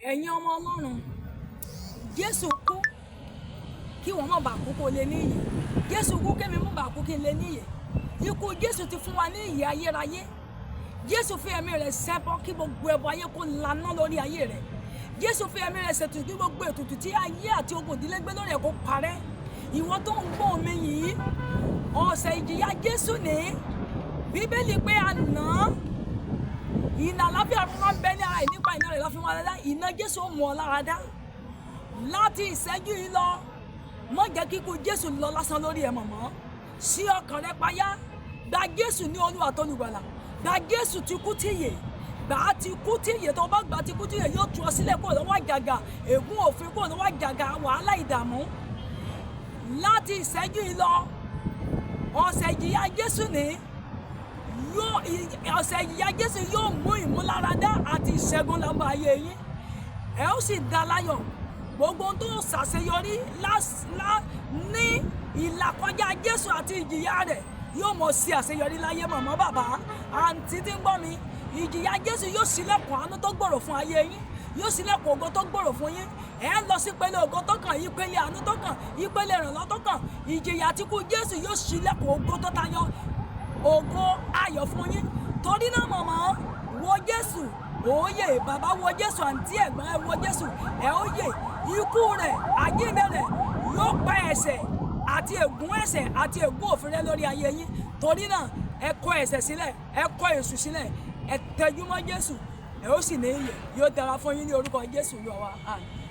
Ẹ̀yin ọmọ Ọlọ́run, Jésù kú kí wọ́n má bàa kú kó lè ní ìyè. Jésù kú kémi má bàa kú kí n lè ní ìyè. Ikú Jésù ti fún wa ní ìyè ayérayé. Jésù fi ẹ̀mí rẹ̀ ṣẹbọ kí gbogbo ẹbọ ayé kó laná lórí ayé rẹ̀. Jésù fi ẹ̀mí rẹ̀ ṣètùtù kí gbogbo ètùtù tí ayé àti ogun ìdílé gbé lórí ẹ̀ kó parẹ́. Ìwọ tó ń gbọ́ mi yìí, ọ̀sẹ̀ ìjìyà Jésù ní. Bíbélì pé àná ìnà àlàáfíà fún wa ń bẹ ní ara ẹ̀, nípa ìnà rẹ̀ la fi wọn dá. Ìnà Jésù ó mú ọ lára dá. Láti ìṣẹ́jú yìí lọ, má jẹ́ kíkú Jésù lọ lásán lórí ẹ̀ mọ̀mọ́. Sí ọkàn rẹ payá, gba Jésù ní Olúwa tó lùgbàlà. Gba Jésù ti kú tíyè, gbà á ti kú tíyè. Tó bá gbà á ti kú tíyè, yóò tú ọ sílẹ̀ kúrò lọ́wọ́ àjàgà ègún òfin, kúrò lọ́wọ́ àjàgà wàhálà, ìdààmú. Láti ìṣẹ́jú yìí lọ, ọ̀sẹ̀ ìjìyà Jésù ní yóò, ọ̀sẹ̀ ìjìyà Jésù yóò mú ìmúláradá àti ìṣẹ́gun lọ́mọ ayé yín. Ẹ ó sì dá láyọ̀. Gbogbo ohun tó ṣàṣeyọrí ní ìlàkọjá Jésù àti ìjìyà rẹ̀ yóò mọ̀ sí àṣeyọrí láyé. Màmá, bàbá, àǹtí tí ń gbọ́ mi, ìjìyà Jésù yóò ṣílẹ̀kùn àánú tó gbòòrò fún ayé yín, yóò ṣílẹ̀kùn ògo tó gbòòrò fún yín. Ẹ ń lọ sí ìpele ògo tó kàn, ìpele àánú tó kàn, ìpele ìrànlọ́wọ́ tó kàn. Ìjìyà tí kú Jésù yóò ṣílẹ̀kùn ògo tó tayọ, ògo ayọ̀ fún yín. Torí náà, màmá, wo Jésù òye. Bàbá, wo Jésù. Àǹtí, ẹ̀gbọ́n, ẹ wo Jésù, ẹ ó yè. Ikú rẹ̀, àjíǹde rẹ̀ yóò pa ẹ̀ṣẹ̀ àti ègún ẹ̀ṣẹ̀ àti ègún òfin rẹ̀ lórí ayé yín. Torí náà, ẹ kọ ẹ̀ṣẹ̀ sílẹ̀, ẹ kọ èṣù sílẹ̀, ẹ tẹjúmọ́ Jésù, ẹ ó sì ní ìyè. Yóò dára fún yín ní orúkọ Jésù Olúwa wa. Àmín.